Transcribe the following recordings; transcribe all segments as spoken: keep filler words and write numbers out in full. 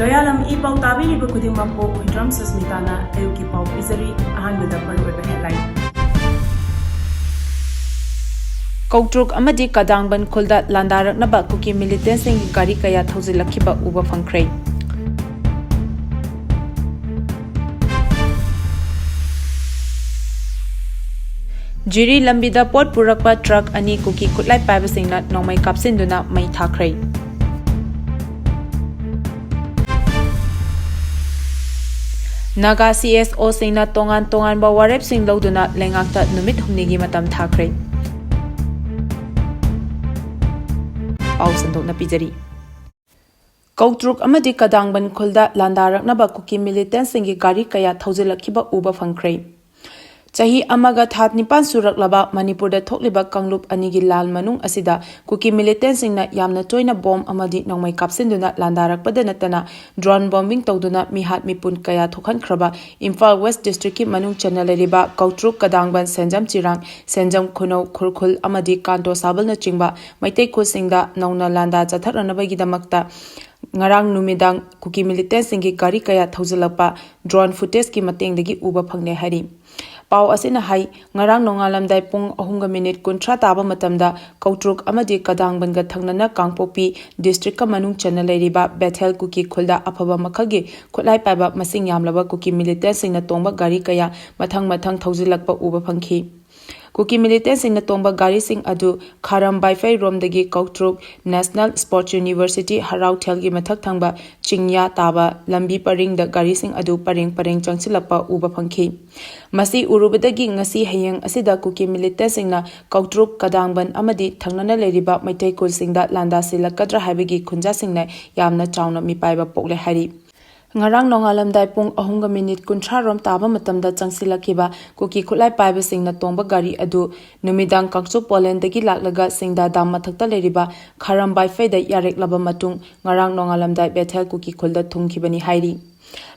ꯂꯣꯌꯥꯂꯝ E ꯄꯥꯎ ꯇꯥꯕꯤꯔꯤꯕ ꯈꯨꯗꯤꯡꯃꯛꯄꯨ ꯍꯨꯏꯗ꯭ꯔꯣꯝ ꯁꯨꯁꯃꯤꯇꯥꯅ ꯑꯌꯨꯛꯀꯤ ꯄꯥꯎ ꯄꯤꯖꯔꯤ꯫ ꯑꯍꯥꯟꯕꯗ ꯃꯔꯨꯑꯣꯏꯕ headline꯫ ꯀꯧꯇ꯭ꯔꯨꯛ ꯑꯃꯗꯤ ꯀꯗꯥꯡꯕꯟ ꯈꯨꯜꯗ ꯂꯥꯟꯗꯥꯔꯛꯅꯕ ꯀꯨꯀꯤ militantꯁꯤꯡꯒꯤ ꯒꯥꯔꯤ ꯀꯌꯥ ꯊꯧꯖꯤꯜꯂꯛꯈꯤꯕ ꯎꯕ ꯐꯪꯈ꯭ꯔꯦ꯫ ꯖꯤꯔꯤ ꯂꯝꯕꯤꯗ ꯄꯣꯠ ꯄꯨꯔꯛꯄ truck ꯑꯅꯤ ꯀꯨꯀꯤ ꯈꯨꯠꯂꯥꯏ ꯄꯥꯏꯕꯁꯤꯡꯅ ꯅꯣꯡꯃꯩ ꯀꯥꯞꯁꯤꯟꯗꯨꯅ ꯃꯩ ꯊꯥꯈ꯭ꯔꯦ꯫ ꯅꯥꯒꯥ CSOꯁꯤꯡꯅ ꯇꯣꯉꯥꯟ ꯇꯣꯉꯥꯟꯕ ꯋꯥꯔꯦꯞꯁꯤꯡ ꯂꯧꯗꯨꯅ ꯂꯩꯉꯥꯛꯇ ꯅꯨꯃꯤꯠ ꯍꯨꯝꯅꯤꯒꯤ ꯃꯇꯝ ꯊꯥꯈ꯭ꯔꯦ꯫ ꯄꯥꯎ ꯁꯟꯗꯣꯛꯅ ꯄꯤꯖꯔꯤ꯫ ꯀꯧꯇ꯭ꯔꯨꯛ ꯑꯃꯗꯤ ꯀꯗꯥꯡꯕꯟ ꯈꯨꯜꯗ ꯂꯥꯟꯗꯥꯔꯛꯅꯕ ꯀꯨꯀꯤ militantꯁꯤꯡꯒꯤ ꯒꯥꯔꯤ ꯀꯌꯥ ꯊꯧꯖꯤꯜꯂꯛꯈꯤꯕ ꯎꯕ ꯐꯪꯈ꯭ꯔꯦ꯫ ꯆꯍꯤ ꯑꯃꯒ ꯊꯥ ꯅꯤꯄꯥꯟ ꯁꯨꯔꯛꯂꯕ ꯃꯅꯤꯄꯨꯔꯗ ꯊꯣꯛꯂꯤꯕ ꯀꯥꯡꯂꯨꯞ ꯑꯅꯤꯒꯤ ꯂꯥꯟ ꯃꯅꯨꯡ ꯑꯁꯤꯗ ꯀꯨꯀꯤ militantꯁꯤꯡꯅ ꯌꯥꯝꯅ ꯇꯣꯏꯅ ꯕꯣꯝ ꯑꯃꯗꯤ ꯅꯣꯡꯃꯩ ꯀꯥꯞꯁꯤꯟꯗꯨꯅ ꯂꯥꯟꯗꯥꯔꯛꯄꯗ ꯅꯠꯇꯅ drone bombing ꯇꯧꯗꯨꯅ ꯃꯤꯍꯥꯠ ꯃꯤꯄꯨꯟ ꯀꯌꯥ ꯊꯣꯛꯍꯟꯈ꯭ꯔꯕ ꯏꯝꯐꯥꯜ West Districtꯀꯤ ꯃꯅꯨꯡ ꯆꯟꯅ ꯂꯩꯔꯤꯕ ꯀꯧꯇ꯭ꯔꯨꯛ, ꯀꯗꯥꯡꯕꯟ, ꯁꯦꯟꯖꯝ ꯆꯤꯔꯥꯡ, ꯁꯦꯟꯖꯝ ꯈꯨꯅꯧ, ꯈꯨꯔꯈꯨꯜ ꯑꯃꯗꯤ ꯀꯥꯟꯇꯣ ꯁꯥꯕꯜꯅꯆꯤꯡꯕ ꯃꯩꯇꯩ ꯈꯨꯜꯁꯤꯡꯗ ꯅꯧꯅ ꯂꯥꯟꯗꯥ ꯆꯠꯊꯔꯛꯅꯕꯒꯤꯗꯃꯛꯇ ꯉꯔꯥꯡ ꯅꯨꯃꯤꯗꯥꯡ ꯀꯨꯀꯤ militantꯁꯤꯡꯒꯤ ꯒꯥꯔꯤ ꯀꯌꯥ ꯊꯧꯖꯤꯜꯂꯛꯄ drone footageꯀꯤ ꯃꯇꯦꯡꯗꯒꯤ ꯎꯕ ꯐꯪꯂꯦ ꯍꯥꯏꯔꯤ꯫ ꯄꯥꯎ ꯑꯁꯤꯅ ꯍꯥꯏ, ꯉꯔꯥꯡ ꯅꯣꯡꯉꯥꯜꯂꯝꯗꯥꯏ ꯄꯨꯡ ꯑꯍꯨꯝꯒ ꯃꯤꯅꯤꯠ ꯀꯨꯟꯊ꯭ꯔꯥ ꯇꯥꯕ ꯃꯇꯝꯗ ꯀꯧꯇ꯭ꯔꯨꯛ ꯑꯃꯗꯤ ꯀꯗꯥꯡꯕꯟꯒ ꯊꯪꯅꯅ ꯀꯥꯡꯄꯣꯛꯄꯤ districtꯀ ꯃꯅꯨꯡ ꯆꯟꯅ ꯂꯩꯔꯤꯕ ꯕꯦꯊꯦꯜ ꯀꯨꯀꯤ ꯈꯨꯜꯗ ꯑꯐꯕ ꯃꯈꯜꯒꯤ ꯈꯨꯠꯂꯥꯏ ꯄꯥꯏꯕ ꯃꯁꯤꯡ ꯌꯥꯝꯂꯕ ꯀꯨꯀꯤ militantꯁꯤꯡꯅ ꯇꯣꯡꯕ ꯒꯥꯔꯤ ꯀꯌꯥ ꯃꯊꯪ ꯃꯊꯪ ꯊꯧꯖꯤꯜꯂꯛꯄ ꯎꯕ ꯐꯪꯈꯤ꯫ ꯀꯨꯀꯤ militantꯁꯤꯡꯅ ꯇꯣꯡꯕ ꯒꯥꯔꯤꯁꯤꯡ ꯑꯗꯨ ꯈꯥꯔꯝ ꯕꯥꯏꯐꯩꯔꯣꯝꯗꯒꯤ ꯀꯧꯇ꯭ꯔꯨꯛ National Sports University ꯍꯔꯥꯎꯊꯦꯜꯒꯤ ꯃꯊꯛ ꯊꯪꯕ ꯆꯤꯡꯌꯥ ꯇꯥꯕ ꯂꯝꯕꯤ ꯄꯔꯤꯡꯗ ꯒꯥꯔꯤꯁꯤꯡ ꯑꯗꯨ ꯄꯔꯦꯡ ꯄꯔꯦꯡ ꯆꯪꯁꯤꯜꯂꯛꯄ ꯎꯕ ꯐꯪꯈꯤ꯫ ꯃꯁꯤ ꯎꯔꯨꯕꯗꯒꯤ ꯉꯁꯤ ꯍꯌꯦꯡ ꯑꯁꯤꯗ ꯀꯨꯀꯤ militantꯁꯤꯡꯅ ꯀꯧꯇ꯭ꯔꯨꯛ, ꯀꯗꯥꯡꯕꯟ ꯑꯃꯗꯤ ꯊꯪꯅꯅ ꯂꯩꯔꯤꯕ ꯃꯩꯇꯩ ꯈꯨꯜꯁꯤꯡꯗ ꯂꯥꯟꯗꯥꯁꯤꯜꯂꯛꯀꯗ꯭ꯔꯥ ꯍꯥꯏꯕꯒꯤ ꯈꯨꯟꯖꯥꯁꯤꯡꯅ ꯌꯥꯝꯅ ꯆꯥꯎꯅ ꯃꯤꯄꯥꯏꯕ ꯄꯣꯛꯂꯦ ꯍꯥꯏꯔꯤ꯫ ꯉꯔꯥꯡ ꯅꯣꯡꯉꯥꯜꯂꯝꯗꯥꯏ ꯄꯨꯡ ꯑꯍꯨꯝꯒ ꯃꯤꯅꯤꯠ ꯀꯨꯟꯊ꯭ꯔꯥ ꯔꯣꯝ ꯇꯥꯕ ꯃꯇꯝꯗ ꯆꯪꯁꯤꯜꯂꯛꯈꯤꯕ ꯀꯨꯀꯤ ꯈꯨꯠꯂꯥꯏ ꯄꯥꯏꯕꯁꯤꯡꯅ ꯇꯣꯡꯕ ꯒꯥꯔꯤ ꯑꯗꯨ ꯅꯨꯃꯤꯗꯥꯡ ꯀꯥꯡꯆꯨꯞ ꯄꯣꯂꯦꯟꯗꯒꯤ ꯂꯥꯛꯂꯒ ꯁꯤꯡꯗꯥ ꯗꯥꯝ ꯃꯊꯛꯇ ꯂꯩꯔꯤꯕ ꯈꯥꯔꯝ ꯕꯥꯏꯐꯩꯗ ꯌꯥꯔꯦꯛꯂꯕ ꯃꯇꯨꯡ ꯉꯔꯥꯡ ꯅꯣꯡꯉꯥꯜꯂꯝꯗꯥꯏ ꯕꯦꯊꯦꯜ ꯀꯨꯀꯤ ꯈꯨꯜꯗ ꯊꯨꯡꯈꯤꯕꯅꯤ ꯍꯥꯏꯔꯤ꯫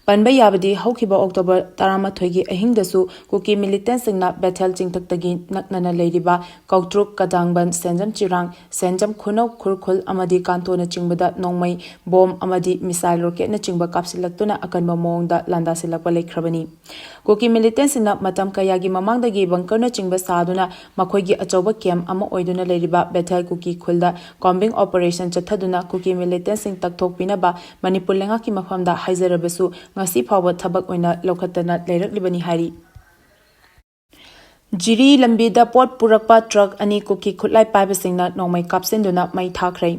ꯄꯟꯕ ꯌꯥꯕꯗꯤ, ꯍꯧꯈꯤꯕ ꯑꯣꯛꯇꯣꯕꯔ ꯇꯔꯥꯃꯥꯊꯣꯏꯒꯤ ꯑꯍꯤꯡꯗꯁꯨ ꯀꯨꯀꯤ ꯃꯤꯂꯤꯇꯦꯟꯁꯤꯡꯅ ꯕꯦꯊꯦꯜ ꯆꯤꯡꯊꯛꯇꯒꯤ ꯅꯛꯅꯅ ꯂꯩꯔꯤꯕ ꯀꯧꯇ꯭ꯔꯨꯛ, ꯀꯗꯥꯡꯕꯟ, ꯁꯦꯟꯖꯝ ꯆꯤꯔꯥꯡ, ꯁꯦꯟꯖꯝ ꯈꯨꯅꯧ ꯈꯨꯔꯈꯨꯜ ꯑꯃꯗꯤ ꯀꯥꯟꯇꯣꯅꯆꯤꯡꯕꯗ ꯅꯣꯡꯃꯩ, ꯕꯣꯝ ꯑꯃꯗꯤ ꯃꯤꯁꯥꯏꯜ ꯔꯣꯀꯦꯠꯅꯆꯤꯡꯕ ꯀꯥꯞꯁꯤꯜꯂꯛꯇꯨꯅ ꯑꯀꯟꯕ ꯃꯑꯣꯡꯗ ꯂꯥꯟꯗꯥꯁꯤꯜꯂꯛꯄ ꯂꯩꯈ꯭ꯔꯕꯅꯤ꯫ ꯀꯨꯀꯤ ꯃꯤꯂꯤꯇꯦꯟꯁꯤꯡꯅ ꯃꯇꯝ ꯀꯌꯥꯒꯤ ꯃꯃꯥꯡꯗꯒꯤ ꯕꯪꯀꯔꯅꯆꯤꯡꯕ ꯁꯥꯗꯨꯅ ꯃꯈꯣꯏꯒꯤ ꯑꯆꯧꯕ ꯀꯦꯝ ꯑꯃ ꯑꯣꯏꯗꯨꯅ ꯂꯩꯔꯤꯕ ꯕꯦꯊꯦꯜ ꯀꯨꯀꯤ ꯈꯨꯜꯗ ꯀꯣꯝꯕꯤꯡ ꯑꯣꯄꯔꯦꯁꯟ ꯆꯠꯊꯗꯨꯅ ꯀꯨꯀꯤ ꯃꯤꯂꯤꯇꯦꯟꯁꯤꯡ ꯇꯛꯊꯣꯛꯄꯤꯅꯕ ꯃꯅꯤꯄꯨꯔ ꯂꯩꯉꯥꯛꯀꯤ ꯃꯐꯝꯗ ꯍꯥꯏꯖꯔꯕꯁꯨ ꯉꯁꯤ ꯐꯥꯎꯕ ꯊꯕꯛ ꯑꯣꯏꯅ ꯂꯧꯈꯠꯇꯅ ꯂꯩꯔꯛꯂꯤꯕꯅꯤ ꯍꯥꯏꯔꯤ꯫ ꯖꯤꯔꯤ ꯂꯝꯕꯤꯗ ꯄꯣꯠ ꯄꯨꯔꯛꯄ ꯇ꯭ꯔꯛ ꯑꯅꯤ ꯀꯨꯀꯤ ꯈꯨꯠꯂꯥꯏ ꯄꯥꯏꯕꯁꯤꯡꯅ ꯅꯣꯡꯃꯩ ꯀꯥꯞꯁꯤꯟꯗꯨꯅ ꯃꯩ ꯊꯥꯈ꯭ꯔꯦ꯫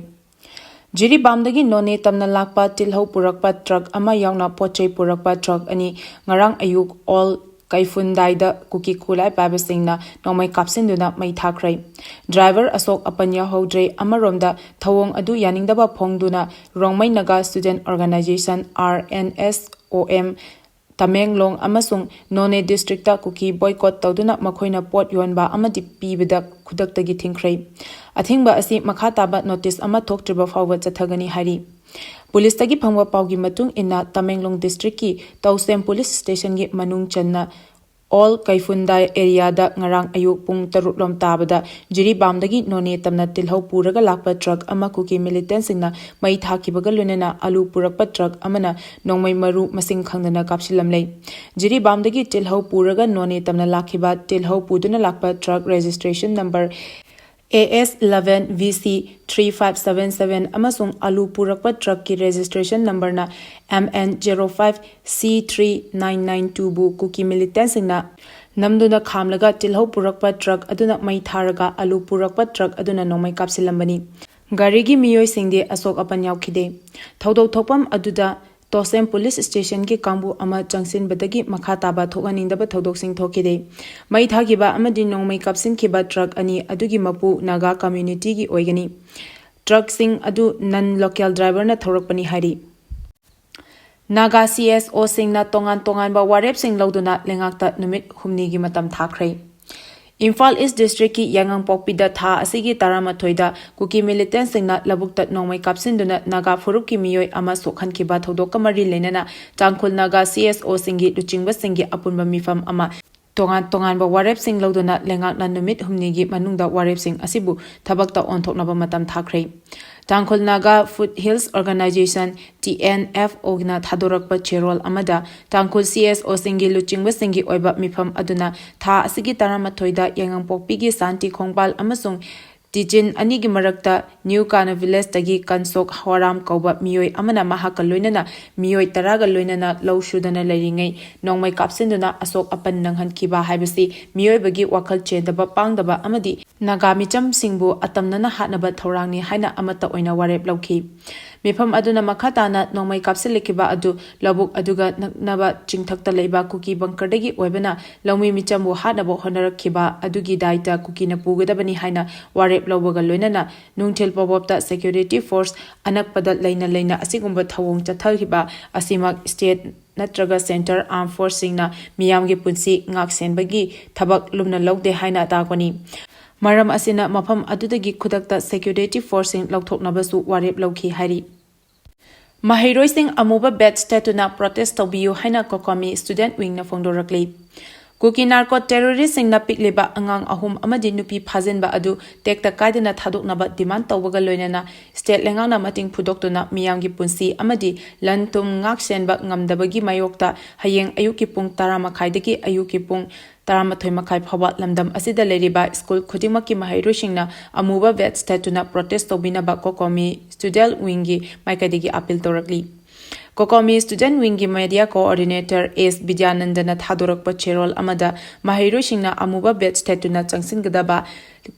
ꯖꯤꯔꯤꯕꯥꯝꯗꯒꯤ ꯅꯣꯅꯦ ꯇꯝꯅ ꯂꯥꯛꯄ ꯇꯤꯜꯍꯧ ꯄꯨꯔꯛꯄ ꯇ꯭ꯔꯛ ꯑꯃ ꯌꯥꯎꯅ ꯄꯣꯠ ꯆꯩ ꯄꯨꯔꯛꯄ ꯇ꯭ꯔꯛ ꯑꯅꯤ ꯉꯔꯥꯡ ꯑꯌꯨꯛ ꯑꯣꯜ ꯀꯩꯐꯨꯟꯗꯥꯏꯗ ꯀꯨꯀꯤ ꯈꯨꯠꯂꯥꯏ ꯄꯥꯏꯕꯁꯤꯡꯅ ꯅꯣꯡꯃꯩ ꯀꯥꯞꯁꯤꯟꯗꯨꯅ ꯃꯩ ꯊꯥꯈ꯭ꯔꯦ꯫ ꯗ꯭ꯔꯥꯏꯚꯔ ꯑꯁꯣꯛ ꯑꯄꯟ ꯌꯥꯎꯍꯧꯗ꯭ꯔꯦ꯫ ꯑꯃꯔꯣꯝꯗ, ꯊꯧꯑꯣꯡ ꯑꯗꯨ ꯌꯥꯅꯤꯡꯗꯕ ꯐꯣꯡꯗꯨꯅ Rongmei Naga student organisation, R N S O M, Tamenglong ꯑꯃꯁꯨꯡ ꯅꯣꯅꯦ ꯗꯤꯁꯇ꯭ꯔꯤꯛꯇ ꯀꯨꯀꯤ ꯕꯣꯏꯀꯣꯠ ꯇꯧꯗꯨꯅ ꯃꯈꯣꯏꯅ ꯄꯣꯠ ꯌꯣꯟꯕ ꯑꯃꯗꯤ ꯄꯤꯕꯗ ꯈꯨꯗꯛꯇꯒꯤ ꯊꯤꯡꯈ꯭ꯔꯦ꯫ ꯑꯊꯤꯡꯕ ꯑꯁꯤ ꯃꯈꯥ ꯇꯥꯕ ꯅꯣꯇꯤꯁ ꯑꯃ ꯊꯣꯛꯇ꯭ꯔꯤꯕ ꯐꯥꯎꯕ ꯆꯠꯊꯒꯅꯤ ꯍꯥꯏꯔꯤ꯫ ꯄꯨꯂꯤꯁꯇꯒꯤ ꯐꯪꯕ ꯄꯥꯎꯒꯤ ꯃꯇꯨꯡ ꯏꯟꯅ, ꯇꯃꯦꯡꯂꯣꯡ ꯗꯤꯁꯇ꯭ꯔꯤꯛꯀꯤ ꯇꯧꯁꯦꯝ ꯄꯨꯂꯤꯁ ꯁ꯭ꯇꯦꯁꯟꯒꯤ ꯃꯅꯨꯡ ꯆꯟꯅ ꯑꯣꯜ ꯀꯩꯐꯨꯟꯗꯥꯏ ꯑꯦꯔꯤꯌꯥꯗ ꯉꯔꯥꯡ ꯑꯌꯨꯛ ꯄꯨꯡ ꯇꯔꯨꯛ ꯂꯣꯝ ꯇꯥꯕꯗ ꯖꯤꯔꯤꯕꯥꯝꯗꯒꯤ ꯅꯣꯅꯦ ꯇꯝꯅ ꯇꯤꯜꯍꯧ ꯄꯨꯔꯒ ꯂꯥꯛꯄ ꯇ꯭ꯔꯛ ꯑꯃ ꯀꯨꯀꯤ ꯃꯤꯂꯤꯇꯦꯟꯁꯤꯡꯅ ꯃꯩ ꯊꯥꯈꯤꯕꯒ ꯂꯣꯏꯅꯅ ꯑꯂꯨ ꯄꯨꯔꯛꯄ ꯇ꯭ꯔꯛ ꯑꯃꯅ ꯅꯣꯡꯃꯩ ꯃꯔꯨ ꯃꯁꯤꯡ ꯈꯪꯗꯅ ꯀꯥꯞꯁꯤꯜꯂꯝꯂꯦ꯫ ꯖꯤꯔꯤꯕꯥꯝꯗꯒꯤ ꯇꯤꯜꯍꯧ ꯄꯨꯔꯒ ꯅꯣꯅꯦ ꯇꯝꯅ ꯂꯥꯛꯈꯤꯕ ꯇꯤꯜꯍꯧ ꯄꯨꯗꯨꯅ ꯂꯥꯛꯄ truck registration number A S eleven V C three five seven seven ꯑꯃꯁꯨꯡ ꯑꯂꯨ ꯄꯨꯔꯛꯄ ꯇ꯭ꯔꯛꯀꯤ ꯔꯦꯖꯤꯁꯇ꯭ꯔꯦꯁꯟ ꯅꯝꯕꯔꯅ M N zero five C three nine nine two ꯕꯨ ꯀꯨꯀꯤ ꯃꯤꯂꯤꯇꯦꯟꯁꯤꯡꯅ ꯅꯝꯗꯨꯅ ꯈꯥꯝꯂꯒ ꯇꯤꯜꯍꯧ ꯄꯨꯔꯛꯄ ꯇ꯭ꯔꯛ ꯑꯗꯨꯅ ꯃꯩ ꯊꯥꯔꯒ ꯑꯂꯨ ꯄꯨꯔꯛꯄ ꯇ꯭ꯔꯛ ꯑꯗꯨꯅ ꯅꯣꯡꯃꯩ ꯀꯥꯞꯁꯤꯜꯂꯝꯕꯅꯤ꯫ ꯒꯥꯔꯤꯒꯤ ꯃꯤꯑꯣꯏꯁꯤꯡꯗꯤ ꯑꯁꯣꯛ ꯑꯄꯟ ꯌꯥꯎꯈꯤꯗꯦ꯫ ꯊꯧꯗꯣꯛ ꯊꯣꯛꯐꯝ ꯑꯗꯨꯗ ꯇꯣꯁꯦꯝ ꯄꯨꯂꯤꯁ ꯁ꯭ꯇꯦꯁꯟꯒꯤ ꯀꯥꯡꯕꯨ ꯑꯃ ꯆꯪꯁꯤꯟꯕꯗꯒꯤ ꯃꯈꯥ ꯇꯥꯕ ꯊꯣꯛꯍꯟꯅꯤꯡꯗꯕ ꯊꯧꯗꯣꯛꯁꯤꯡ ꯊꯣꯛꯈꯤꯗꯦ꯫ ꯃꯩ ꯊꯥꯈꯤꯕ ꯑꯃꯗꯤ ꯅꯣꯡꯃꯩ ꯀꯥꯞꯁꯤꯟꯈꯤꯕ ꯇ꯭ꯔꯛ ꯑꯅꯤ ꯑꯗꯨꯒꯤ ꯃꯄꯨ ꯅꯥꯒꯥ ꯀꯝꯃ꯭ꯌꯨꯅꯤꯇꯤꯒꯤ ꯑꯣꯏꯒꯅꯤ꯫ ꯇ꯭ꯔꯛꯁꯤꯡ ꯑꯗꯨ ꯅꯟ ꯂꯣꯀꯦꯜ ꯗ꯭ꯔꯥꯏꯚꯔꯅ ꯊꯧꯔꯛꯄꯅꯤ ꯍꯥꯏꯔꯤ꯫ ꯅꯥꯒꯥ C S O ꯁꯤꯡꯅ ꯇꯣꯉꯥꯟ ꯇꯣꯉꯥꯟꯕ ꯋꯥꯔꯦꯞꯁꯤꯡ ꯂꯧꯗꯨꯅ ꯂꯩꯉꯥꯛꯇ ꯅꯨꯃꯤꯠ ꯍꯨꯝꯅꯤꯒꯤ ꯃꯇꯝ ꯊꯥꯈ꯭ꯔꯦ꯫ ꯏꯝꯐꯥꯜ ꯏꯁ ꯗꯤꯁꯇ꯭ꯔꯤꯛꯀꯤ ꯌꯥꯏꯉꯪꯄꯣꯛꯄꯤꯗ ꯊꯥ ꯑꯁꯤꯒꯤ ꯇꯔꯥꯃꯥꯊꯣꯏꯗ ꯀꯨꯀꯤ ꯃꯤꯂꯤꯇꯦꯟꯁꯤꯡꯅ ꯂꯧꯕꯨꯛꯇ ꯅꯣꯡꯃꯩ ꯀꯥꯞꯁꯤꯟꯗꯨꯅ ꯅꯥꯒꯥ ꯐꯨꯔꯨꯞꯀꯤ ꯃꯤꯑꯣꯏ ꯑꯃ ꯁꯣꯛꯍꯟꯈꯤꯕ ꯊꯧꯗꯣꯛꯀ ꯃꯔꯤ ꯂꯩꯅꯅ ꯇꯥꯡꯈꯨꯜ ꯅꯥꯒꯥ ꯁꯤ ꯑꯦꯁ ꯑꯣꯁꯤꯡꯒꯤ ꯂꯨꯆꯤꯡꯕꯁꯤꯡꯒꯤ ꯑꯄꯨꯟꯕ ꯃꯤꯐꯝ ꯑꯃ ꯇꯣꯉꯥꯟ ꯇꯣꯉꯥꯟꯕ ꯋꯥꯔꯦꯞꯁꯤꯡ ꯂꯧꯗꯨꯅ ꯂꯩꯉꯥꯛꯅ ꯅꯨꯃꯤꯠ ꯍꯨꯝꯅꯤꯒꯤ ꯃꯅꯨꯡꯗ ꯋꯥꯔꯦꯞꯁꯤꯡ ꯑꯁꯤꯕꯨ ꯊꯕꯛꯇ ꯑꯣꯟꯊꯣꯛꯅꯕ ꯃꯇꯝ ꯊꯥꯈ꯭ꯔꯦ꯫ Tangkhul Naga foot hills organisation, T N F ꯑꯣꯅ ꯊꯥꯗꯣꯔꯛꯄ ꯆꯦꯔꯣꯜ ꯑꯃꯗ ꯇꯥꯡꯈꯨꯜ ꯁꯤ ꯑꯦꯁ ꯑꯣꯁꯤꯡꯒꯤ ꯂꯨꯆꯤꯡꯕꯁꯤꯡꯒꯤ ꯑꯣꯏꯕ ꯃꯤꯐꯝ ꯑꯗꯨꯅ ꯊꯥ ꯑꯁꯤꯒꯤ ꯇꯔꯥꯃꯥꯊꯣꯏꯗ ꯌꯥꯏꯉꯪꯄꯣꯛꯄꯤꯒꯤ ꯁꯥꯟꯇꯤ ꯈꯣꯡꯕꯥꯜ ꯑꯃꯁꯨꯡ ꯇꯤꯆꯤꯟ ꯑꯅꯤꯒꯤ ꯃꯔꯛꯇ ꯅ꯭ꯌꯨ ꯀꯥꯅ ꯚꯤꯂꯦꯖꯇꯒꯤ ꯀꯟꯁꯣꯛ ꯍꯣꯔꯥꯝ ꯀꯧꯕ ꯃꯤꯑꯣꯏ ꯑꯃꯅ ꯃꯍꯥꯛꯀ ꯂꯣꯏꯅꯅ ꯃꯤꯑꯣꯏ ꯇꯔꯥꯒ ꯂꯣꯏꯅꯅ ꯂꯧ ꯁꯨꯗꯅ ꯂꯩꯔꯤꯉꯩ ꯅꯣꯡꯃꯩ ꯀꯥꯞꯁꯤꯟꯗꯨꯅ ꯑꯁꯣꯛ ꯑꯄꯟ ꯅꯪꯍꯟꯈꯤꯕ ꯍꯥꯏꯕꯁꯤ ꯃꯤꯑꯣꯏꯕꯒꯤ ꯋꯥꯈꯜ ꯆꯦꯟꯗꯕ, ꯄꯥꯡꯗꯕ ꯑꯃꯗꯤ ꯅꯥꯒꯥ ꯃꯤꯆꯝꯁꯤꯡꯕꯨ ꯑꯇꯝꯅꯅ ꯍꯥꯠꯅꯕ ꯊꯧꯔꯥꯡꯅꯤ ꯍꯥꯏꯅ ꯑꯃꯠꯇ ꯑꯣꯏꯅ ꯋꯥꯔꯦꯞ ꯂꯧꯈꯤ꯫ ꯃꯤꯐꯝ ꯑꯗꯨꯅ ꯃꯈꯥ ꯇꯥꯅ ꯅꯣꯡꯃꯩ ꯀꯥꯞꯁꯤꯜꯂꯛꯈꯤꯕ ꯑꯗꯨ ꯂꯧꯕꯨꯛ ꯑꯗꯨꯒ ꯅꯛꯅꯕ ꯆꯤꯡꯊꯛꯇ ꯂꯩꯕ ꯀꯨꯀꯤ ꯕꯪꯀꯔꯗꯒꯤ ꯑꯣꯏꯕꯅ ꯂꯧꯃꯤ ꯃꯤꯆꯝꯕꯨ ꯍꯥꯠꯅꯕ ꯍꯣꯠꯅꯔꯛꯈꯤꯕ ꯑꯗꯨꯒꯤ ꯗꯥꯏꯇ ꯀꯨꯀꯤꯅ ꯄꯨꯒꯗꯕꯅꯤ ꯍꯥꯏꯅ ꯋꯥꯔꯦꯞ ꯂꯧꯕꯒ ꯂꯣꯏꯅꯅ ꯅꯨꯡꯊꯤꯜ ꯄꯣꯕꯣꯞꯇ ꯁꯦꯀ꯭ꯌꯨꯔꯤꯇꯤ ꯐꯣꯔꯁ ꯑꯅꯛꯄꯗ ꯂꯩꯅ ꯂꯩꯅ ꯑꯁꯤꯒꯨꯝꯕ ꯊꯧꯑꯣꯡ ꯆꯠꯊꯈꯤꯕ ꯑꯁꯤꯃꯛ ꯁ꯭ꯇꯦꯠ ꯅꯠꯇ꯭ꯔꯒ ꯁꯦꯟꯇꯔ ꯑꯥꯔꯝ ꯐꯣꯔꯁꯁꯤꯡꯅ ꯃꯤꯌꯥꯝꯒꯤ ꯄꯨꯟꯁꯤ ꯉꯥꯛ ꯁꯦꯟꯕꯒꯤ ꯊꯕꯛ ꯂꯨꯝꯅ ꯂꯧꯗꯦ ꯍꯥꯏꯅ ꯇꯥꯛꯄꯅꯤ꯫ ꯃꯔꯝ ꯑꯁꯤꯅ ꯃꯐꯝ ꯑꯗꯨꯗꯒꯤ ꯈꯨꯗꯛꯇ ꯁꯦꯀ꯭ꯌꯨꯔꯤꯇꯤ ꯐꯣꯔꯁꯁꯤꯡ ꯂꯧꯊꯣꯛꯅꯕꯁꯨ ꯋꯥꯔꯦꯞ ꯂꯧꯈꯤ ꯍꯥꯏꯔꯤ꯫ ꯃꯍꯩꯔꯣꯏꯁꯤꯡ ꯑꯃꯨꯕ ꯕꯦꯠꯁ ꯊꯦꯠꯇꯨꯅ ꯄ꯭ꯔꯣꯇꯦꯁ ꯇꯧꯕꯤꯌꯨ ꯍꯥꯏꯅ ꯀꯣꯀꯣꯃꯤ ꯁ꯭ꯇꯨꯗꯦꯟꯠ ꯋꯤꯡꯅ ꯐꯣꯡꯗꯣꯔꯛꯂꯤ꯫ ꯀꯨꯀꯤ ꯅꯥꯔꯀꯣ ꯇꯦꯔꯣꯔꯤꯁꯁꯤꯡꯅ ꯄꯤꯛꯂꯤꯕ ꯑꯉꯥꯡ ꯑꯍꯨꯝ ꯑꯃꯗꯤ ꯅꯨꯄꯤ ꯐꯥꯖꯤꯟꯕ ꯑꯗꯨ ꯇꯦꯛꯇ ꯀꯥꯏꯗꯅ ꯊꯥꯗꯣꯛꯅꯕ ꯗꯤꯃꯥꯟ ꯇꯧꯕꯒ ꯂꯣꯏꯅꯅ ꯁ꯭ꯇꯦꯠ ꯂꯩꯉꯥꯛꯅ ꯃꯇꯦꯡ ꯐꯨꯗꯣꯛꯇꯨꯅ ꯃꯤꯌꯥꯝꯒꯤ ꯄꯨꯟꯁꯤ ꯑꯃꯗꯤ ꯂꯟ ꯊꯨꯝ ꯉꯥꯛ ꯁꯦꯟꯕ ꯉꯝꯗꯕꯒꯤ ꯃꯥꯌꯣꯛꯇ ꯍꯌꯦꯡ ꯑꯌꯨꯛꯀꯤ ꯄꯨꯡ ꯇꯔꯥ ꯃꯈꯥꯏꯗꯒꯤ ꯑꯌꯨꯛꯀꯤ ꯄꯨꯡ ꯇꯔꯥꯃꯥꯊꯣꯏ ꯃꯈꯥꯏ ꯐꯥꯎꯕ ꯂꯝꯗꯝ ꯑꯁꯤꯗ ꯂꯩꯔꯤꯕ ꯁ꯭ꯀꯨꯜ ꯈꯨꯗꯤꯡꯃꯛꯀꯤ ꯃꯍꯩꯔꯣꯏꯁꯤꯡꯅ ꯑꯃꯨꯕ ꯕꯦꯠꯁ ꯊꯦꯠꯇꯨꯅ ꯄ꯭ꯔꯣꯇꯦꯁ ꯇꯧꯕꯤꯅꯕ ꯀꯣꯀꯣꯃꯤ ꯁ꯭ꯇꯨꯗꯦꯟꯠ ꯋꯤꯡꯒꯤ ꯃꯥꯏꯀꯩꯗꯒꯤ ꯑꯄꯤꯜ ꯇꯧꯔꯛꯂꯤ꯫ ꯀꯣꯀꯣꯃꯤ ꯁ꯭ꯇꯨꯗꯦꯟꯠ ꯋꯤꯡꯒꯤ ꯃꯦꯗꯤꯌꯥ ꯀꯣꯑꯣꯔꯗꯤꯅꯦꯇꯔ ꯑꯦꯁ ꯕꯤꯗ꯭ꯌꯥꯅꯟꯗꯅ ꯊꯥꯗꯣꯔꯛꯄ ꯆꯦꯔꯣꯜ ꯑꯃꯗ ꯃꯍꯩꯔꯣꯏꯁꯤꯡꯅ ꯑꯃꯨꯕ ꯕꯦꯠꯁ ꯊꯦꯠꯇꯨꯅ ꯆꯪꯁꯤꯟꯒꯗꯕ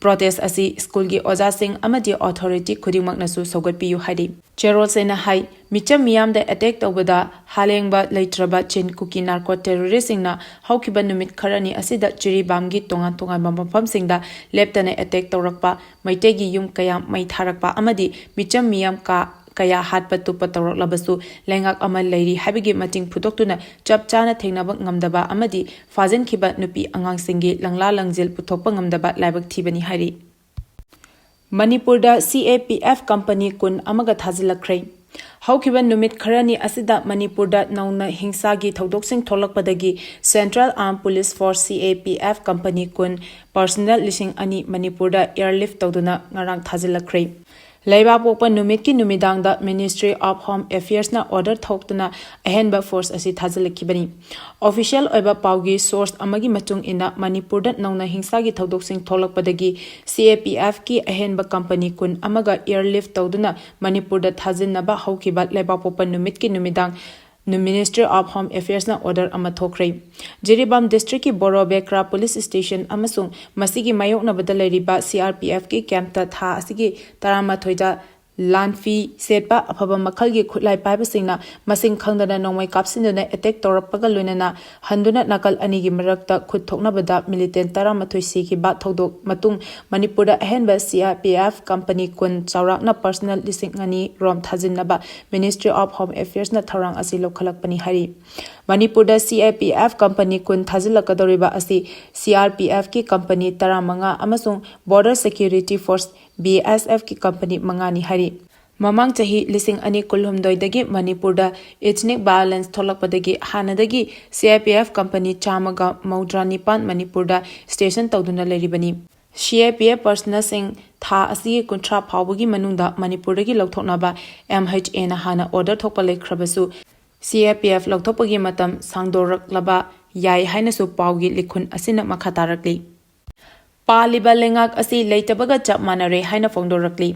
ꯄ꯭ꯔꯣꯇꯦꯁ ꯑꯁꯤ ꯁ꯭ꯀꯨꯜꯒꯤ ꯑꯣꯖꯥꯁꯤꯡ ꯑꯃꯗꯤ ꯑꯣꯊꯣꯔꯤꯇꯤ ꯈꯨꯗꯤꯡꯃꯛꯅꯁꯨ ꯁꯧꯒꯠꯄꯤꯌꯨ ꯍꯥꯏꯔꯤ꯫ ꯆꯦꯔꯣꯜꯁꯤꯡꯅ ꯍꯥꯏ, ꯃꯤꯆꯝ ꯃꯤꯌꯥꯝꯗ ꯑꯦꯇꯦꯛ ꯇꯧꯕꯗ ꯍꯥꯂꯦꯡꯕ ꯂꯩꯇ꯭ꯔꯕ ꯆꯤꯟ ꯀꯨꯀꯤ ꯅꯥꯔꯀꯣ ꯇꯦꯔꯣꯔꯤꯁꯁꯤꯡꯅ ꯍꯧꯈꯤꯕ ꯅꯨꯃꯤꯠ ꯈꯔꯅꯤ ꯑꯁꯤꯗ ꯖꯤꯔꯤꯕꯥꯝꯒꯤ ꯇꯣꯉꯥꯟ ꯇꯣꯉꯥꯟꯕ ꯃꯐꯝꯁꯤꯡꯗ ꯂꯦꯞꯇꯅ ꯑꯦꯇꯦꯛ ꯇꯧꯔꯛꯄ, ꯃꯩꯇꯩꯒꯤ ꯌꯨꯝ ꯀꯌꯥ ꯃꯩ ꯊꯥꯔꯛꯄ ꯑꯃꯗꯤ ꯃꯤꯆꯝ ꯃꯤꯌꯥꯝ ꯀꯥ ꯀꯌꯥ ꯍꯥꯠꯄ ꯇꯨꯞꯄ ꯇꯧꯔꯛꯂꯕꯁꯨ, ꯂꯩꯉꯥꯛ ꯑꯃ ꯂꯩꯔꯤ ꯍꯥꯏꯕꯒꯤ ꯃꯇꯤꯡ ꯐꯨꯗꯣꯛꯇꯨꯅ ꯆꯞ ꯆꯥꯅ ꯊꯦꯡꯅꯕ ꯉꯝꯗꯕ ꯑꯃꯗꯤ ꯐꯥꯖꯤꯟꯈꯤꯕ ꯅꯨꯄꯤ ꯑꯉꯥꯡꯁꯤꯡꯒꯤ ꯂꯪꯂꯥ ꯂꯪꯖꯦꯜ ꯄꯨꯊꯣꯛꯄ ꯉꯝꯗꯕ ꯂꯥꯏꯕꯛ ꯊꯤꯕꯅꯤ ꯍꯥꯏꯔꯤ꯫ ꯃꯅꯤꯄꯨꯔꯗ C A P F company ꯀꯨꯟ ꯑꯃꯒ ꯊꯥꯖꯤꯜꯂꯛꯈ꯭ꯔꯦ꯫ ꯍꯧꯈꯤꯕ ꯅꯨꯃꯤꯠ ꯈꯔꯅꯤ ꯑꯁꯤꯗ ꯃꯅꯤꯄꯨꯔꯗ ꯅꯧꯅ ꯍꯤꯡꯁꯥꯒꯤ ꯊꯧꯗꯣꯛꯁꯤꯡ ꯊꯣꯛꯂꯛꯄꯗꯒꯤ Central Armed Police Force, C A P F, company ꯀꯨꯟ, personnel ꯂꯤꯁꯤꯡ ꯑꯅꯤ ꯃꯅꯤꯄꯨꯔꯗ airlift ꯇꯧꯗꯨꯅ ꯉꯔꯥꯡ ꯊꯥꯖꯤꯜꯂꯛꯈ꯭ꯔꯦ꯫ ꯂꯩꯕꯥꯛꯄꯣꯛꯄ ꯅꯨꯃꯤꯠꯀꯤ ꯅꯨꯃꯤꯗꯥꯡꯗ Ministry of Home Affairsꯅ order ꯊꯣꯛꯇꯨꯅ ꯑꯍꯦꯟꯕ force ꯑꯁꯤ ꯊꯥꯖꯤꯜꯂꯛꯈꯤꯕꯅꯤ꯫ Official ꯑꯣꯏꯕ ꯄꯥꯎꯒꯤ source ꯑꯃꯒꯤ ꯃꯇꯨꯡ ꯏꯟꯅ, ꯃꯅꯤꯄꯨꯔꯗ ꯅꯧꯅ ꯍꯤꯡꯁꯥꯒꯤ ꯊꯧꯗꯣꯛꯁꯤꯡ ꯊꯣꯛꯂꯛꯄꯗꯒꯤ C A P Fꯀꯤ ꯑꯍꯦꯟꯕ company ꯀꯨꯟ ꯑꯃꯒ airlift ꯇꯧꯗꯨꯅ ꯃꯅꯤꯄꯨꯔꯗ ꯊꯥꯖꯤꯟꯅꯕ ꯍꯧꯈꯤꯕ ꯂꯩꯕꯥꯛꯄꯣꯛꯄ ꯅꯨꯃꯤꯠꯀꯤ ꯅꯨꯃꯤꯗꯥꯡ Ministry of Home Affairsꯅ order ꯑꯃ ꯊꯣꯛꯈ꯭ꯔꯦ꯫ ꯖꯤꯔꯤꯕꯥꯝ districtꯀꯤ ꯕꯣꯔꯣꯕꯦꯀ꯭ꯔꯥ police station ꯑꯃꯁꯨꯡ ꯃꯁꯤꯒꯤ ꯃꯥꯌꯣꯛꯅꯕꯗ ꯂꯩꯔꯤꯕ C R P Fꯀꯤ campꯇ ꯊꯥ ꯑꯁꯤꯒꯤ ꯇꯔꯥꯃꯥꯊꯣꯏꯗ ꯂꯥꯟꯐꯤ ꯁꯦꯠꯄ ꯑꯐꯕ ꯃꯈꯜꯒꯤ ꯈꯨꯠꯂꯥꯏ ꯄꯥꯏꯕꯁꯤꯡꯅ ꯃꯁꯤꯡ ꯈꯪꯗꯅ ꯅꯣꯡꯃꯩ ꯀꯥꯞꯁꯤꯟꯗꯨꯅ attack ꯇꯧꯔꯛꯄꯒ ꯂꯣꯏꯅꯅ ꯍꯟꯗꯨꯅ ꯅꯥꯀꯜ ꯑꯅꯤꯒꯤ ꯃꯔꯛꯇ ꯈꯨꯠ ꯊꯣꯛꯅꯕꯗ militant ꯇꯔꯥꯃꯥꯊꯣꯏ ꯁꯤꯈꯤꯕ ꯊꯧꯗꯣꯛ ꯃꯇꯨꯡ ꯃꯅꯤꯄꯨꯔꯗ ꯑꯍꯦꯟꯕ C R P F company ꯀꯨꯟ, ꯆꯥꯎꯔꯥꯛꯅ personnel ꯂꯤꯁꯤꯡ ꯑꯅꯤ ꯔꯣꯝ ꯊꯥꯖꯤꯟꯅꯕ Ministry of Home Affairsꯅ ꯊꯧꯔꯥꯡ ꯑꯁꯤ ꯂꯧꯈꯠꯂꯛꯄꯅꯤ ꯍꯥꯏꯔꯤ꯫ ꯃꯅꯤꯄꯨꯔꯗ C A P F company ꯀꯨꯟ ꯊꯥꯖꯤꯜꯂꯛꯀꯗꯧꯔꯤꯕ ꯑꯁꯤ C R P Fꯀꯤ company ꯇꯔꯥꯃꯉꯥ ꯑꯃꯁꯨꯡ Border Security Force, B S Fꯀꯤ company ꯃꯉꯥꯅꯤ ꯍꯥꯏꯔꯤ꯫ ꯃꯃꯥꯡ ꯆꯍꯤ ꯂꯤꯁꯤꯡ ꯑꯅꯤ ꯀꯨꯟꯍꯨꯝꯗꯣꯏꯗꯒꯤ ꯃꯅꯤꯄꯨꯔꯗ ethnic violence ꯊꯣꯛꯂꯛꯄꯗꯒꯤ ꯍꯥꯟꯅꯗꯒꯤ C R P F company ꯆꯥꯝꯃꯒ ꯃꯧꯗ꯭ꯔꯥ ꯅꯤꯄꯥꯟ ꯃꯅꯤꯄꯨꯔꯗ station ꯇꯧꯗꯨꯅ ꯂꯩꯔꯤꯕꯅꯤ꯫ C A P F personnelꯁꯤꯡ ꯊꯥ ꯑꯁꯤꯒꯤ ꯀꯨꯟꯊ꯭ꯔꯥ ꯐꯥꯎꯕꯒꯤ ꯃꯅꯨꯡꯗ ꯃꯅꯤꯄꯨꯔꯗꯒꯤ ꯂꯧꯊꯣꯛꯅꯕ M H Aꯅ ꯍꯥꯟꯅ order ꯊꯣꯛꯄ ꯂꯩꯈ꯭ꯔꯕꯁꯨ, C A P F ꯂꯧꯊꯣꯛꯄꯒꯤ ꯃꯇꯝ ꯁꯥꯡꯗꯣꯔꯛꯂꯕ ꯌꯥꯏ ꯍꯥꯏꯅꯁꯨ ꯄꯥꯎꯒꯤ ꯂꯤꯈꯨꯟ ꯑꯁꯤꯅ ꯃꯈꯥ ꯇꯥꯔꯛꯂꯤ꯫ ꯄꯥꯜꯂꯤꯕ ꯂꯩꯉꯥꯛ ꯑꯁꯤ ꯂꯩꯇꯕꯒ ꯆꯞ ꯃꯥꯟꯅꯔꯦ ꯍꯥꯏꯅ ꯐꯣꯡꯗꯣꯔꯛꯂꯤ꯫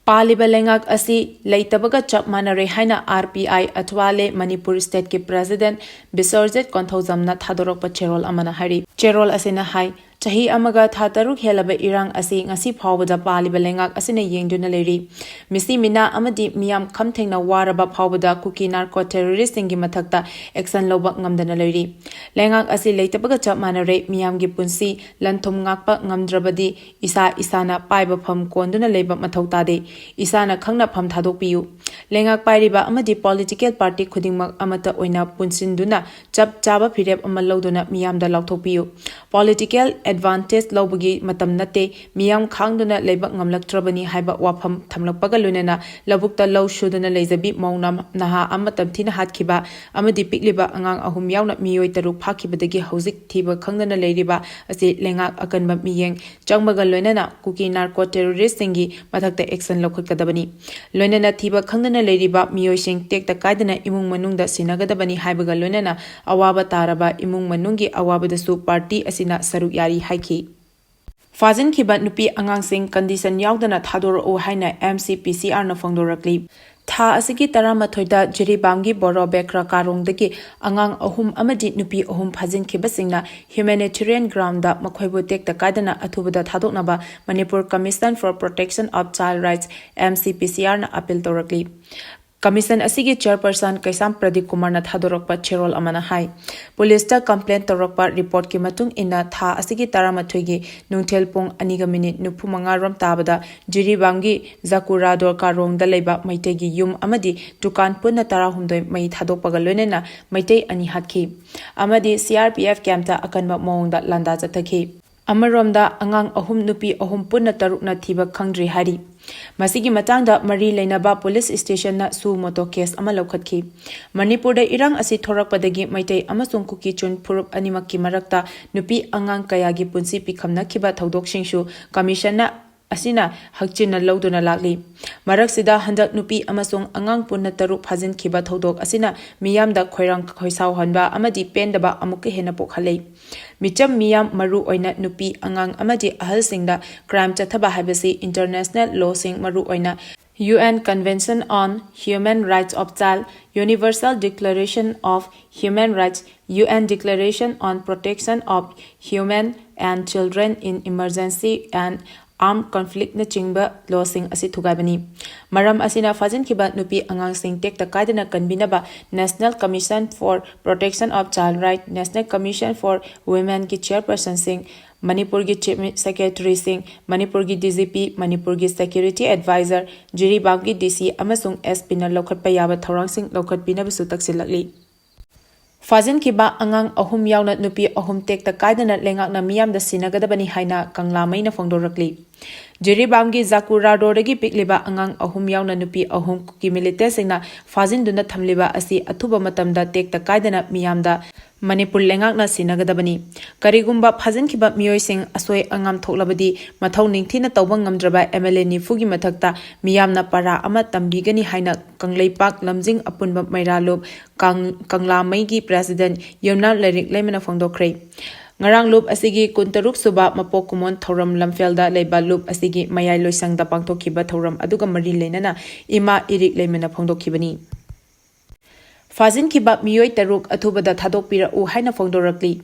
ꯄꯥꯜꯂꯤꯕ ꯂꯩꯉꯥꯛ ꯑꯁꯤ ꯂꯩꯇꯕꯒ ꯆꯞ ꯃꯥꯟꯅꯔꯦ ꯍꯥꯏꯅ R P I ꯑꯊꯋꯥꯂꯦ, Manipur stateꯀꯤ president ꯕꯤꯁ꯭ꯋꯔꯖꯤꯠ ꯀꯣꯟꯊꯧꯖꯝꯅ ꯊꯥꯗꯣꯔꯛꯄ ꯆꯦꯔꯣꯜ ꯑꯃꯅ ꯍꯥꯏꯔꯤ꯫ ꯆꯦꯔꯣꯜ ꯑꯁꯤꯅ ꯍꯥꯏ, ꯆꯍꯤ ꯑꯃꯒ ꯊꯥ ꯇꯔꯨꯛ ꯍꯦꯜꯂꯕ ꯏꯔꯥꯡ ꯑꯁꯤ ꯉꯁꯤ ꯐꯥꯎꯕꯗ ꯄꯥꯜꯂꯤꯕ ꯂꯩꯉꯥꯛ ꯑꯁꯤꯅ ꯌꯦꯡꯗꯨꯅ ꯂꯩꯔꯤ꯫ ꯃꯤꯁꯤ ꯃꯤꯅꯥ ꯑꯃꯗꯤ ꯃꯤꯌꯥꯝ ꯈꯝ ꯊꯦꯡꯅ ꯋꯥꯔꯕ ꯐꯥꯎꯕꯗ ꯀꯨꯀꯤ ꯅꯥꯔꯀꯣ ꯇꯦꯔꯣꯔꯤꯁꯁꯤꯡꯒꯤ ꯃꯊꯛꯇ action ꯂꯧꯕ ꯉꯝꯗꯅ ꯂꯩꯔꯤ꯫ ꯂꯩꯉꯥꯛ ꯑꯁꯤ ꯂꯩꯇꯕꯒ ꯆꯞ ꯃꯥꯟꯅꯔꯦ꯫ ꯃꯤꯌꯥꯝꯒꯤ ꯄꯨꯟꯁꯤ ꯂꯟ ꯊꯨꯝ ꯉꯥꯛꯄ ꯉꯝꯗ꯭ꯔꯕꯗꯤ ꯏꯁꯥ ꯏꯁꯥꯅ ꯄꯥꯏꯕ ꯐꯝ ꯀꯣꯟꯗꯨꯅ ꯂꯩꯕ ꯃꯊꯧ ꯇꯥꯗꯦ꯫ ꯏꯁꯥꯅ ꯈꯪꯅ ꯐꯝ ꯊꯥꯗꯣꯛꯄꯤꯌꯨ꯫ ꯂꯩꯉꯥꯛ ꯄꯥꯏꯔꯤꯕ ꯑꯃꯗꯤ political party ꯈꯨꯗꯤꯡꯃꯛ ꯑꯃꯠꯇ ꯑꯣꯏꯅ ꯄꯨꯟꯁꯤꯟꯗꯨꯅ ꯆꯞ ꯆꯥꯕ ꯐꯤꯔꯦꯞ ꯑꯃ ꯂꯧꯗꯨꯅ ꯃꯤꯌꯥꯝꯗ ꯂꯥꯎꯊꯣꯛꯄꯤꯌꯨ꯫ Political advantage ꯂꯧꯕꯒꯤ ꯃꯇꯝ ꯅꯠꯇꯦ꯫ ꯃꯤꯌꯥꯝ ꯈꯥꯡꯗꯨꯅ ꯂꯩꯕ ꯉꯝꯂꯛꯇ꯭ꯔꯕꯅꯤ ꯍꯥꯏꯕ ꯋꯥꯐꯝ ꯊꯝꯂꯛꯄꯒ ꯂꯣꯏꯅꯅ ꯂꯧꯕꯨꯛꯇ ꯂꯧ ꯁꯨꯗꯨꯅ ꯂꯩꯖꯕꯤ ꯃꯧ ꯅ-, ꯅꯍꯥ ꯑꯃ ꯇꯝꯊꯤꯅ ꯍꯥꯠꯈꯤꯕ ꯑꯃꯗꯤ ꯄꯤꯛꯂꯤꯕ ꯑꯉꯥꯡ ꯑꯍꯨꯝ ꯌꯥꯎꯅ ꯃꯤꯑꯣꯏ ꯇꯔꯨꯛ ꯐꯥꯈꯤꯕꯗꯒꯤ ꯍꯧꯖꯤꯛ ꯊꯤꯕ ꯈꯪꯗꯅ ꯂꯩꯔꯤꯕ ꯑꯁꯤ ꯂꯩꯉꯥꯛ ꯑꯀꯟꯕ ꯃꯤꯠꯌꯦꯡ ꯆꯪꯕꯒ ꯂꯣꯏꯅꯅ ꯀꯨꯀꯤ ꯅꯥꯔꯀꯣ ꯇꯦꯔꯣꯔꯤꯁꯁꯤꯡꯒꯤ ꯃꯊꯛꯇ action ꯂꯧꯈꯠꯀꯗꯕꯅꯤ꯫ ꯂꯣꯏꯅꯅ ꯊꯤꯕ ꯈꯪꯗꯅ ꯂꯩꯔꯤꯕ ꯃꯤꯑꯣꯏꯁꯤꯡ ꯇꯦꯛꯇ ꯀꯥꯏꯗꯅ ꯏꯃꯨꯡ ꯃꯅꯨꯡꯗ ꯁꯤꯟꯅꯒꯗꯕꯅꯤ ꯍꯥꯏꯕꯒ ꯂꯣꯏꯅꯅ ꯑꯋꯥꯕ ꯇꯥꯔꯕ ꯏꯃꯨꯡ ꯃꯅꯨꯡꯒꯤ ꯑꯋꯥꯕꯗꯁꯨ party ꯑꯁꯤꯅ ꯁꯔꯨꯛ ꯌꯥꯔꯤ ꯍꯥꯏꯈꯤ꯫ ꯐꯥꯖꯤꯟꯈꯤꯕ ꯅꯨꯄꯤ ꯑꯉꯥꯡꯁꯤꯡ condition ꯌꯥꯎꯗꯅ ꯊꯥꯗꯣꯔꯛꯎ ꯍꯥꯏꯅ M C P C R ꯅ ꯐꯣꯡꯗꯣꯔꯛꯂꯤ꯫ ꯊꯥ ꯑꯁꯤꯒꯤ ꯇꯔꯥꯃꯥꯊꯣꯏꯗ ꯖꯤꯔꯤꯕꯥꯝꯒꯤ ꯕꯣꯔꯣ ꯕꯦꯀ꯭ꯔ ꯀꯥꯔꯣꯡꯗꯒꯤ ꯑꯉꯥꯡ ꯑꯍꯨꯝ ꯑꯃꯗꯤ ꯅꯨꯄꯤ ꯑꯍꯨꯝ ꯐꯥꯖꯤꯟꯈꯤꯕꯁꯤꯡꯅ humanitarian ground ꯗ ꯃꯈꯣꯏꯕꯨ ꯇꯦꯛꯇ ꯀꯥꯏꯗꯅ ꯑꯊꯨꯕꯗ ꯊꯥꯗꯣꯛꯅꯕ Manipur Commission for Protection of Child Rights, M C P C R ꯅ appeal ꯇꯧꯔꯛꯂꯤ꯫ Commission ꯑꯁꯤꯒꯤ chairperson ꯀꯩꯁꯥꯝ ꯄ꯭ꯔꯗꯤꯞ ꯀꯨꯃꯥꯔꯅ ꯊꯥꯗꯣꯔꯛꯄ ꯆꯦꯔꯣꯜ ꯑꯃꯅ ꯍꯥꯏ, ꯄꯨꯂꯤꯁꯇ complain ꯇꯧꯔꯛꯄ reportꯀꯤ ꯃꯇꯨꯡ ꯏꯟꯅ ꯊꯥ ꯑꯁꯤꯒꯤ ꯇꯔꯥꯃꯥꯊꯣꯏꯒꯤ ꯅꯨꯡꯊꯤꯜ ꯄꯨꯡ ꯑꯅꯤꯒ minute ꯅꯤꯐꯨ ꯃꯉꯥ ꯔꯣꯝ ꯇꯥꯕꯗ ꯖꯤꯔꯤꯕꯥꯝꯒꯤ ꯖꯀꯨꯔꯥꯗꯣꯔ ꯀꯥꯔꯣꯡꯗ ꯂꯩꯕ ꯃꯩꯇꯩꯒꯤ ꯌꯨꯝ ꯑꯃꯗꯤ ꯗꯨꯀꯥꯟ ꯄꯨꯟꯅ ꯇꯔꯥꯍꯨꯝꯗꯣꯏ ꯃꯩ ꯊꯥꯗꯣꯛꯄꯒ ꯂꯣꯏꯅꯅ ꯃꯩꯇꯩ ꯑꯅꯤ ꯍꯥꯠꯈꯤ ꯑꯃꯗꯤ C R P F campꯇ ꯑꯀꯟꯕ ꯃꯑꯣꯡꯗ ꯂꯥꯟꯗꯥ ꯆꯠꯊꯈꯤ꯫ ꯑꯃꯔꯣꯝꯗ, ꯑꯉꯥꯡ ꯑꯍꯨꯝ, ꯅꯨꯄꯤ ꯑꯍꯨꯝ, ꯄꯨꯟꯅ ꯇꯔꯨꯛꯅ ꯊꯤꯕ ꯈꯪꯗ꯭ꯔꯤ ꯍꯥꯏꯔꯤ꯫ ꯃꯁꯤꯒꯤ ꯃꯇꯥꯡꯗ ꯃꯔꯤ ꯂꯩꯅꯕ ꯄꯨꯂꯤꯁ ꯁ꯭ꯇꯦꯁꯟꯅ suo motu case ꯑꯃ ꯂꯧꯈꯠꯈꯤ꯫ ꯃꯅꯤꯄꯨꯔꯗ ꯏꯔꯥꯡ ꯑꯁꯤ ꯊꯣꯔꯛꯄꯗꯒꯤ ꯃꯩꯇꯩ ꯑꯃꯁꯨꯡ ꯀꯨꯀꯤ ꯆꯨꯟ ꯐꯨꯔꯨꯞ ꯑꯅꯤꯃꯛꯀꯤ ꯃꯔꯛꯇ ꯅꯨꯄꯤ ꯑꯉꯥꯡ ꯀꯌꯥꯒꯤ ꯄꯨꯟꯁꯤ ꯄꯤꯈꯝꯅꯈꯤꯕ ꯊꯧꯗꯣꯛꯁꯤꯡꯁꯨ Commissionꯅ ꯑꯁꯤꯅ ꯍꯛꯆꯤꯟꯅ ꯂꯧꯗꯨꯅ ꯂꯥꯛꯂꯤ꯫ ꯃꯔꯛꯁꯤꯗ ꯍꯟꯗꯛ ꯅꯨꯄꯤ ꯑꯃꯁꯨꯡ ꯑꯉꯥꯡ ꯄꯨꯟꯅ ꯇꯔꯨꯛ ꯐꯥꯖꯤꯟꯈꯤꯕ ꯊꯧꯗꯣꯛ ꯑꯁꯤꯅ ꯃꯤꯌꯥꯝꯗ ꯈꯣꯏꯔꯥꯡ ꯈꯣꯏꯁꯥꯎꯍꯟꯕ ꯑꯃꯗꯤ ꯄꯦꯟꯗꯕ ꯑꯃꯨꯛꯀ ꯍꯦꯟꯅ ꯄꯣꯛꯍꯜꯂꯤ꯫ ꯃꯤꯆꯝ ꯃꯤꯌꯥꯝ, ꯃꯔꯨ ꯑꯣꯏꯅ ꯅꯨꯄꯤ, ꯑꯉꯥꯡ ꯑꯃꯗꯤ ꯑꯍꯜꯁꯤꯡꯗ crime ꯆꯠꯊꯕ ꯍꯥꯏꯕꯁꯤ international lawꯁꯤꯡ, ꯃꯔꯨ ꯑꯣꯏꯅ U N Convention on Human Rights of Child, Universal Declaration of Human Rights, U N Declaration on Protection of Human and Children in Emergency and Armed Conflict ꯅꯆꯤꯡꯕ ꯂꯣꯁꯤꯡ ꯑꯁꯤ ꯊꯨꯒꯥꯏꯕꯅꯤ꯫ ꯃꯔꯝ ꯑꯁꯤꯅ ꯐꯥꯖꯤꯟꯈꯤꯕ ꯅꯨꯄꯤ ꯑꯉꯥꯡꯁꯤꯡ ꯇꯦꯛꯇ ꯀꯥꯏꯗꯅ ꯀꯟꯕꯤꯅꯕ National Commission for Protection of Child Right, National Commission for Women ꯒꯤ chairperson ꯁꯤꯡ, ꯃꯅꯤꯄꯨꯔꯒꯤ Chief Secretary ꯁꯤꯡ, ꯃꯅꯤꯄꯨꯔꯒꯤ D G P, ꯃꯅꯤꯄꯨꯔꯒꯤ Security Advisor, ꯖꯤꯔꯤꯕꯥꯝꯒꯤ D C ꯑꯃꯁꯨꯡ S P ꯅ ꯂꯧꯈꯠꯄ ꯌꯥꯕ ꯊꯧꯔꯥꯡꯁꯤꯡ ꯂꯧꯈꯠꯄꯤꯅꯕꯁꯨ ꯇꯛꯁꯤꯜꯂꯛꯂꯤ꯫ ꯐꯥꯖꯤꯟꯈꯤꯕ ꯑꯉꯥꯡ ꯑꯍꯨꯝ ꯌꯥꯎꯅ ꯅꯨꯄꯤ ꯑꯍꯨꯝ ꯇꯦꯛꯇ ꯀꯥꯏꯗꯅ ꯂꯩꯉꯥꯛꯅ ꯃꯤꯌꯥꯝꯗ ꯁꯤꯟꯅꯒꯗꯕꯅꯤ ꯍꯥꯏꯅ ꯀꯪꯂꯥꯃꯩꯅ ꯐꯣꯡꯗꯣꯔꯛꯂꯤ꯫ ꯖꯤꯔꯤꯕꯥꯝꯒꯤ ꯖꯥꯀꯨꯔꯥꯗꯣꯗꯒꯤ ꯄꯤꯛꯂꯤꯕ ꯑꯉꯥꯡ ꯑꯍꯨꯝ ꯌꯥꯎꯅ ꯅꯨꯄꯤ ꯑꯍꯨꯝ ꯀꯨꯀꯤ militant ꯁꯤꯡꯅ ꯐꯥꯖꯤꯟꯗꯨꯅ ꯊꯝꯂꯤꯕ ꯑꯁꯤ ꯑꯊꯨꯕ ꯃꯇꯝꯗ ꯇꯦꯛꯇ ꯀꯥꯏꯗꯅ ꯃꯤꯌꯥꯝꯗ ꯃꯅꯤꯄꯨꯔ ꯂꯩꯉꯥꯛꯅ ꯁꯤꯟꯅꯒꯗꯕꯅꯤ꯫ ꯀꯔꯤꯒꯨꯝꯕ ꯐꯥꯖꯤꯟꯈꯤꯕ ꯃꯤꯑꯣꯏꯁꯤꯡ ꯑꯁꯣꯏ ꯑꯉꯥꯝ ꯊꯣꯛꯂꯕꯗꯤ ꯃꯊꯧ ꯅꯤꯡꯊꯤꯅ ꯇꯧꯕ ꯉꯝꯗ꯭ꯔꯕ M L A ꯅꯤꯐꯨꯒꯤ ꯃꯊꯛꯇ ꯃꯤꯌꯥꯝꯅ ꯄꯔꯥ ꯑꯃ ꯇꯝꯕꯤꯒꯅꯤ ꯍꯥꯏꯅ ꯀꯪꯂꯩꯄꯥꯛ ꯂꯝꯖꯤꯡ ꯑꯄꯨꯟꯕ ꯃꯩꯔꯥ ꯂꯨꯞ ꯀꯪ-, ꯀꯪꯂꯥꯃꯩꯒꯤ president ꯌꯨꯝꯅꯥꯝ ꯂꯥꯏꯔꯤꯛ ꯂꯩꯃꯅ ꯐꯣꯡꯗꯣꯛꯈ꯭ꯔꯦ꯫ ꯉꯔꯥꯡ ꯂꯨꯞ ꯑꯁꯤꯒꯤ ꯀꯨꯟꯇꯔꯨꯛ ꯁꯨꯕ ꯃꯄꯣꯛ ꯀꯨꯝꯑꯣꯟ ꯊꯧꯔꯝ ꯂꯝꯐꯦꯜꯗ ꯂꯩꯕ ꯂꯨꯞ ꯑꯁꯤꯒꯤ ꯃꯌꯥꯏ ꯂꯣꯏꯁꯪꯗ ꯄꯥꯡꯊꯣꯛꯈꯤꯕ ꯊꯧꯔꯝ ꯑꯗꯨꯒ ꯃꯔꯤ ꯂꯩꯅꯅ ꯏꯃꯥ ꯏꯔꯤꯛ ꯂꯩꯃꯅ ꯐꯣꯡꯗꯣꯛꯈꯤꯕꯅꯤ꯫ ꯐꯥꯖꯤꯟꯈꯤꯕ ꯃꯤꯑꯣꯏ ꯇꯔꯨꯛ ꯑꯊꯨꯕꯗ ꯊꯥꯗꯣꯛꯄꯤꯔꯛꯎ ꯍꯥꯏꯅ ꯐꯣꯡꯗꯣꯔꯛꯂꯤ꯫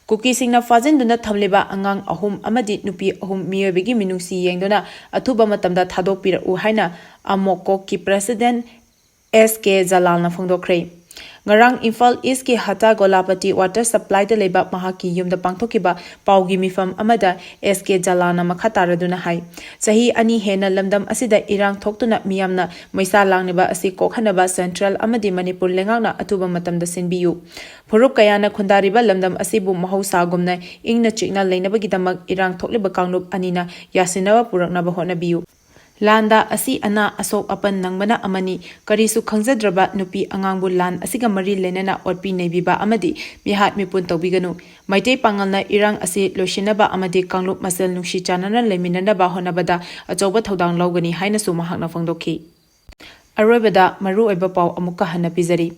ꯀꯨꯀꯤꯁꯤꯡꯅ ꯐꯥꯖꯤꯟꯗꯨꯅ ꯊꯝꯂꯤꯕ ꯑꯉꯥꯡ ꯑꯍꯨꯝ ꯑꯃꯗꯤ ꯅꯨꯄꯤ ꯑꯍꯨꯝ ꯃꯤꯑꯣꯏꯕꯒꯤ ꯃꯤꯅꯨꯡꯁꯤ ꯌꯦꯡꯗꯨꯅ ꯑꯊꯨꯕ ꯃꯇꯝꯗ ꯊꯥꯗꯣꯛꯄꯤꯔꯛꯎ ꯍꯥꯏꯅ ꯑꯃꯣꯛꯀꯣꯛꯀꯤ president S K ꯖꯂꯥꯜꯅ ꯐꯣꯡꯗꯣꯛꯈ꯭ꯔꯦ꯫ ꯉꯔꯥꯡ ꯏꯝꯐꯥꯜ ꯏꯁꯀꯤ ꯍꯇꯥ ꯒꯣꯂꯥꯄꯇꯤ water supplyꯗ ꯂꯩꯕ ꯃꯍꯥꯛꯀꯤ ꯌꯨꯝꯗ ꯄꯥꯡꯊꯣꯛꯈꯤꯕ ꯄꯥꯎꯒꯤ ꯃꯤꯐꯝ ꯑꯃꯗ S K ꯖꯂꯥꯜꯅ ꯃꯈꯥ ꯇꯥꯔꯗꯨꯅ ꯍꯥꯏ, ꯆꯍꯤ ꯑꯅꯤ ꯍꯦꯟꯅ ꯂꯝꯗꯝ ꯑꯁꯤꯗ ꯏꯔꯥꯡ ꯊꯣꯛꯇꯨꯅ ꯃꯤꯌꯥꯝꯅ ꯃꯩꯁꯥ ꯂꯥꯡꯂꯤꯕ ꯑꯁꯤ ꯀꯣꯛꯍꯟꯅꯕ central ꯑꯃꯗꯤ ꯃꯅꯤꯄꯨꯔ ꯂꯩꯉꯥꯛꯅ ꯑꯊꯨꯕ ꯃꯇꯝꯗ ꯁꯤꯟꯕꯤꯌꯨ꯫ ꯐꯨꯔꯨꯞ ꯀꯌꯥꯅ ꯈꯨꯟꯗꯥꯔꯤꯕ ꯂꯝꯗꯝ ꯑꯁꯤꯕꯨ ꯃꯍꯧꯁꯥꯒꯨꯝꯅ ꯏꯪꯅ ꯆꯤꯛꯅ ꯂꯩꯅꯕꯒꯤꯗꯃꯛ ꯏꯔꯥꯡ ꯊꯣꯛꯂꯤꯕ ꯀꯥꯡꯂꯨꯞ ꯑꯅꯤꯅ ꯌꯥꯁꯤꯟꯅꯕ ꯄꯨꯔꯛꯅꯕ ꯍꯣꯠꯅꯕꯤꯌꯨ꯫ ꯂꯥꯟꯗ ꯑꯁꯤ ꯑꯅꯥ ꯑꯁꯣꯛ ꯑꯄꯟ ꯅꯪꯕꯅ ꯑꯃꯅꯤ꯫ ꯀꯔꯤꯁꯨ ꯈꯪꯖꯗ꯭ꯔꯕ ꯅꯨꯄꯤ ꯑꯉꯥꯡꯕꯨ ꯂꯥꯟ ꯑꯁꯤꯒ ꯃꯔꯤ ꯂꯩꯅꯅ ꯑꯣꯠꯄꯤ ꯅꯩꯕꯤꯕ ꯑꯃꯗꯤ ꯃꯤꯍꯥꯠ ꯃꯤꯄꯨꯟ ꯇꯧꯕꯤꯒꯅꯨ꯫ ꯃꯩꯇꯩ ꯄꯥꯉꯜꯅ ꯏꯔꯥꯡ ꯑꯁꯤ ꯂꯣꯏꯁꯤꯟꯅꯕ ꯑꯃꯗꯤ ꯀꯥꯡꯂꯨꯞ ꯃꯁꯦꯜ ꯅꯨꯡꯁꯤ ꯆꯥꯟꯅꯅ ꯂꯩꯃꯤꯟꯅꯅꯕ ꯍꯣꯠꯅꯕꯗ ꯑꯆꯧꯕ ꯊꯧꯗꯥꯡ ꯂꯧꯒꯅꯤ ꯍꯥꯏꯅꯁꯨ ꯃꯍꯥꯛꯅ ꯐꯣꯡꯗꯣꯛꯈꯤ꯫ ꯑꯔꯣꯏꯕꯗ ꯃꯔꯨꯑꯣꯏꯕ ꯄꯥꯎ ꯑꯃꯨꯛꯀ ꯍꯟꯅ ꯄꯤꯖꯔꯤ꯫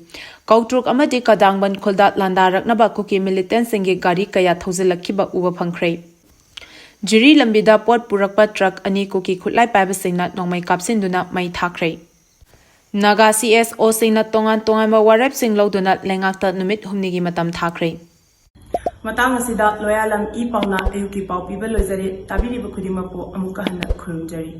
ꯀꯧꯇ꯭ꯔꯨꯛ ꯑꯃꯗꯤ ꯀꯗꯥꯡꯕꯟ ꯈꯨꯜꯗ ꯂꯥꯟꯗꯥꯔꯛꯅꯕ ꯀꯨꯀꯤ militantꯁꯤꯡꯒꯤ ꯒꯥꯔꯤ ꯀꯌꯥ ꯊꯧꯖꯤꯜꯂꯛꯈꯤꯕ ꯎꯕ ꯐꯪꯈ꯭ꯔꯦ꯫ ꯖꯤꯔꯤ ꯂꯝꯕꯤꯗ ꯄꯣꯠ ꯄꯨꯔꯛꯄ ꯇ꯭ꯔꯛ ꯑꯅꯤ ꯀꯨꯀꯤ ꯈꯨꯠꯂꯥꯏ ꯄꯥꯏꯕꯁꯤꯡꯅ ꯅꯣꯡꯃꯩ ꯀꯥꯞꯁꯤꯟꯗꯨꯅ ꯃꯩ ꯊꯥꯈ꯭ꯔꯦ꯫ ꯅꯥꯒꯥ ꯁꯤ ꯑꯦꯁ ꯑꯣꯁꯤꯡꯅ ꯇꯣꯉꯥꯟ ꯇꯣꯉꯥꯟꯕ ꯋꯥꯔꯦꯞꯁꯤꯡ ꯂꯧꯗꯨꯅ ꯂꯩꯉꯥꯛꯇ ꯅꯨꯃꯤꯠ ꯍꯨꯝꯅꯤꯒꯤ ꯃꯇꯝ ꯊꯥꯈ꯭ꯔꯦ꯫ ꯃꯇꯥꯡ ꯑꯁꯤꯗ ꯂꯣꯌꯥꯂꯝ ꯏ ꯄꯥꯎꯅ ꯑꯌꯨꯛꯀꯤ ꯄꯥꯎ ꯄꯤꯕ ꯂꯣꯏꯖꯔꯦ꯫ ꯇꯥꯕꯤꯔꯤꯕ ꯈꯨꯗꯤꯡꯃꯛꯄꯨ ꯑꯃꯨꯛꯀ ꯍꯟꯅ ꯈꯨꯔꯨꯝꯖꯔꯤ꯫